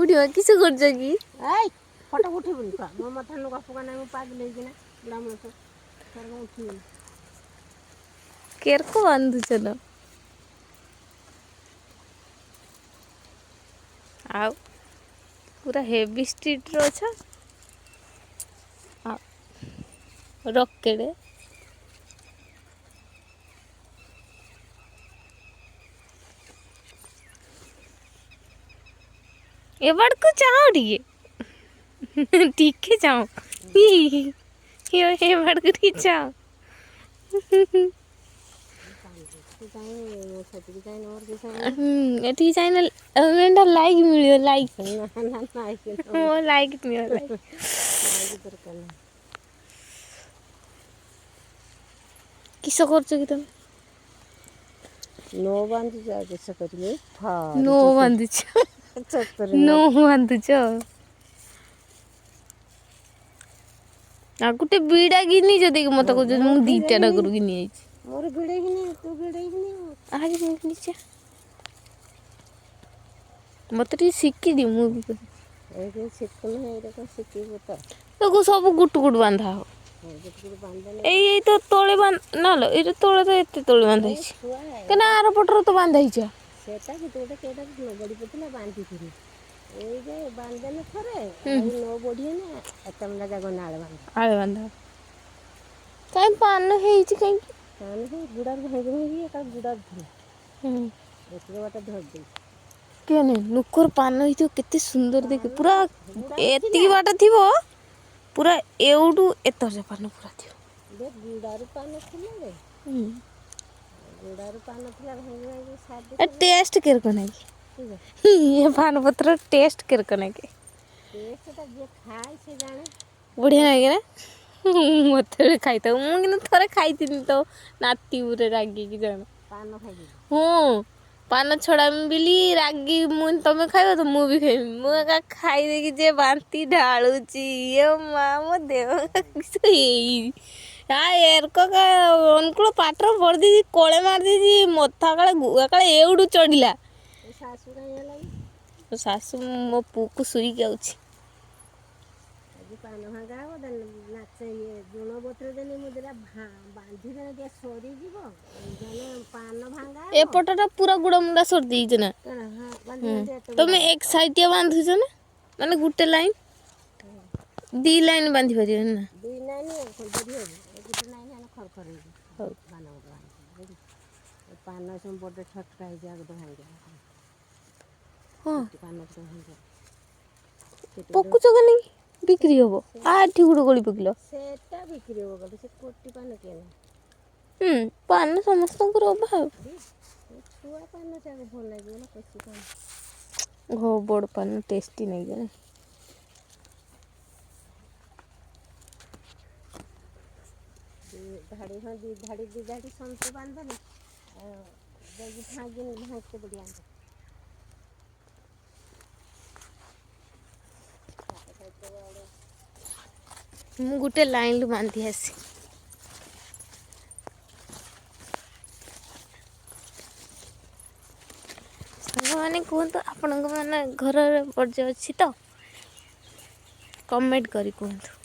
ବୁଢୀମା କିସ କରୁଛ କି? ଏଇ ଫଟୋ ଉଠିବୁନି କହ, ମୋ ମଥା ଲୁଗା ଫୁଗା ନାହିଁ, ମୁଁ ପାଗଳ ହେଇକିନା ବୁଢ଼ା ମଣିଷ ଫେର ମୁଁ ଉଠିବିନି। କେରକୁ ବାନ୍ଧୁଛ ନା? ଆଉ ପୁରା ହେଭି ଷ୍ଟ୍ରିଟ୍ରେ ଅଛ ଆଉ ରକେଟ୍। ଏବାଡ଼କୁ ଚାହୁଁ ଟିକେ ଟିକେ ଚାହୁଁ, ଏବାଡ଼କୁ ଟିକେ ଚାହୁଁ। ତୁ କାହିଁ ସେତିକି ଚାହିଁଲେ ମୋର କିଛି ହବନି। ଏଠିକି ଚାହିଁଲେ ଏଇଟା ଲାଇକ୍ ମିଳିବ, ଲାଇକ୍। ନା ନା, ନାଇକି। ମୋ ଲାଇକ୍ ନିଅ, ଲାଇକ୍। ନାଇକି ଦରକାର ନାହିଁ। କିସ କରୁଛ କି ତମେ? ନ ବାନ୍ଧୁଛି ଆଉ କିସ କରିବି? ନୋ ଭାରି ଚତୁର ବାନ୍ଧୁଛ। ଚତୁର ନୋ ନାରୀ। ବାନ୍ଧୁଛ ଆଉ ଗୋଟେ ବିଡ଼ା ଘିନି ଯଦି ମତେ କହୁଛନ୍ତି ମୋର ମୁଁ ଦିଟା ଭିଡ଼େଇକିନି ଡଗରୁ ଘିନି ଯାଇଛି। ମୋର ଭିଡ଼େଇକିନି ତୁ ଭିଡ଼େଇକିନି। ଆଜି ମୁଁ ଘିନିଚା, ମତେ ଟିକେ ଶିଖିଦି, ମୁଁ ବି କରିବି। ଏଇଠି ଶିଖୁନୁ, ଏଇଟା ଶିଖିବୁ ତ? ତାକୁ ସବୁ ଗୁଟୁ ଗୁଟୁ ବାନ୍ଧା ହବ। ଗୋଟେ ଗୋଟେ ବାନ୍ଧିଦେଲେ। ଏଇ ଏଇ ତ ତଳେ ବାନ୍ଧ ନା ଲୋ, ଏଇଟା ତଳେ ତ ଏତେ ତଳେ ବାନ୍ଧା ଏ ହେଇଛି। ଛୁଆ କାହିଁକିନା ଆର ପଟରେ ତ ବାନ୍ଧା ହେଇଛ। ସେଟା ଗୋଟେ ଗୋଟେ କେଇଟା ନ ବଢ଼ି ପଡ଼ିଥିଲା ବାନ୍ଧିଥିଲି। ଏଇ ଯେ ବାନ୍ଧିଦେଲେ ଥରେ ଆଉ ନ ବଢ଼ିଏ ନା ଏତେ ମୁଣ୍ଡା ଯାକ ନାଳ ବାନ୍ଧ। ଆଳେ ବାନ୍ଧା କାଇଁ ପାନ ହେଇଛି କାହିଁକି? ତାହେଲେ ସେ ଗୁଡ଼ାରୁ ଭାଙ୍ଗି ଭାଙ୍ଗି ଏକା ଗୁଡ଼ାରୁ ଥିଲା। ହୁଁ। ଏତିକି ବାଟ ଧରି ଦେଇଛି। କିଏ ନାଇଁ ଲୋକର ପାନ ହେଇଥିବ, କେତେ ସୁନ୍ଦର ଦେଖେ। ପାନ ପୁରା ଗୁଡ଼ାରୁ ଥିଲା। ଏତିକି ବାଟ ଥିବ, ପୁରା ଏଉଠୁ ଏତର ପାନ ପୁରା ଥିବ। ବେ ଗୁଡ଼ାରୁ ପାନ ଥିଲା ରେ। ହୁଁ। ଗୁଡ଼ାରୁ ପାନ ଥିଲା, ଭାଙ୍ଗି ଭାଙ୍ଗି ସାରି ଏ ଦେଇଥିଲା। ଟେଷ୍ଟ କେରକ ନାଇଁ ଠିକ। ଏ ପାନ ପତ୍ର ଟେଷ୍ଟ କେରକ ନାଇଁ? ଟେଷ୍ଟଟା ଯିଏ ଖାଏ ସେ ଜାଣେ। ବଢ଼ିଆ ଲାଗେ ନା ମତେ ବି ଖାଇଥାଉ। ମୁଁ କିନ୍ତୁ ଥରେ ଖାଇଥିଲି ତ ନାତି ପୁରା ରାଗିକି ଜଣ ପାନ ଖାଇବି? ହଁ, ପାନ ଛଡ଼ାମି ବୋଲି ରାଗି ମୁଁ, ତମେ ଖାଇବ ତ ମୁଁ ବି ଖାଇବି। ମୁଁ ଏକା ଖାଇଦେଇକି ଯେ ବାନ୍ତି ଢାଳୁଛି, ଇଏ ମା ମୋ ଦେହ କିସ ହେଇ ଆ ଏରକ ଅନୁକୂଳ ପାଟର ପଡ଼ି ଦେଇଛି, କୋଳେ ମାରି ଦେଇଛି ମଥା କାଳେ କାଳେ ଏଉଠୁ ଚଢ଼ିଲା। ଏ ଶାଶୁ କାହିଁ ହେଲା କି? ମୋ ଶାଶୁ ମୋ ପୁଅକୁ ଶୋଇକି ଆଉଛି। ଆଜି ପାନ ଭାଙ୍ଗା ହବ ନାଚ। ଇଏ ଲୁଣ ବତୁରେଇ ଦେନି ମୁଁ ଦିଟା ବାନ୍ଧିଦେଲେ ଟିକେ ସରିଯିବ ଜଣେ ପାନ ଭାଙ୍ଗା ହବ। ଏପଟଟା ପୁରା ଗୁଡ଼ ମୁଣ୍ଡା ସରି ଦେଇଛି ନା? କଣ? ହଁ, ବାନ୍ଧି ହୁଁ। ବାନ୍ଧି ଏତେ ତମେ ଗୁଡ଼ା। ଏକ ସାଇଟିଆ ବାନ୍ଧୁଛ ନା, ମାନେ ଗୋଟେ ଲାଇନ୍ ଦି ଲାଇନ୍ ବାନ୍ଧି ପାରିବନି ନା? ଦି ଲାଇନ୍ ବଢି ହବ, ଏ ଗୋଟେ ଲାଇନ୍ ହେଲେ ଖର ଖର ହେଇଯିବ। ହଉ। ପାନ ଗୋଟେ ବାନ୍ଧି ଏ ପାନ ସବୁ ବଡ଼ ଛଟକା ହେଇଯିବ, ଗୋଟେ ଭାଙ୍ଗିବ। ହଁ। ଗୋଟେ ପାନ ଗୋଟେ ଭାଙ୍ଗିବ ସେଠି ଗୋଟେ। ପକୁଛ କାନି ବିକ୍ରି ହବ। ଆ ଏଠି ଗୋଟେ ଗଳି ପକିଲ। ସେଟା ବିକ୍ରି ହବ ଗୋଟେ, ସେ କୋଟି ପାନ କିଏ ନା। ହୁଁ, ପାନ ସମସ୍ତଙ୍କର ଅଭାବ। ଏ ଛୁଆ ପାନ ଯାକ ଭଲ ଲାଗିବ ନା କଷି ପାନ? ହୋ, ବଡ଼ ପାନ ଟେଷ୍ଟି ନାଗିବ ନା। ଦି ଧାଡ଼ି, ହଁ, ଦି ଧାଡ଼ି ଦି ଧାଡ଼ି ସନ୍ତୁ ବାନ୍ଧିଦେଲେ ଆଉ ଯାଇକି ଭାଙ୍ଗିନି ଭାଙ୍ଗିତେ ବଢ଼ିଆ। ମୁଁ ଗୋଟେ ଲାଇନ୍ରୁ ବାନ୍ଧି ଆସି। ସାଙ୍ଗମାନେ କୁହନ୍ତୁ, ଆପଣଙ୍କ ମାନେ ଘରର ବର୍ଜ୍ୟ ଅଛି ତ କମେଣ୍ଟ କରି କୁହନ୍ତୁ।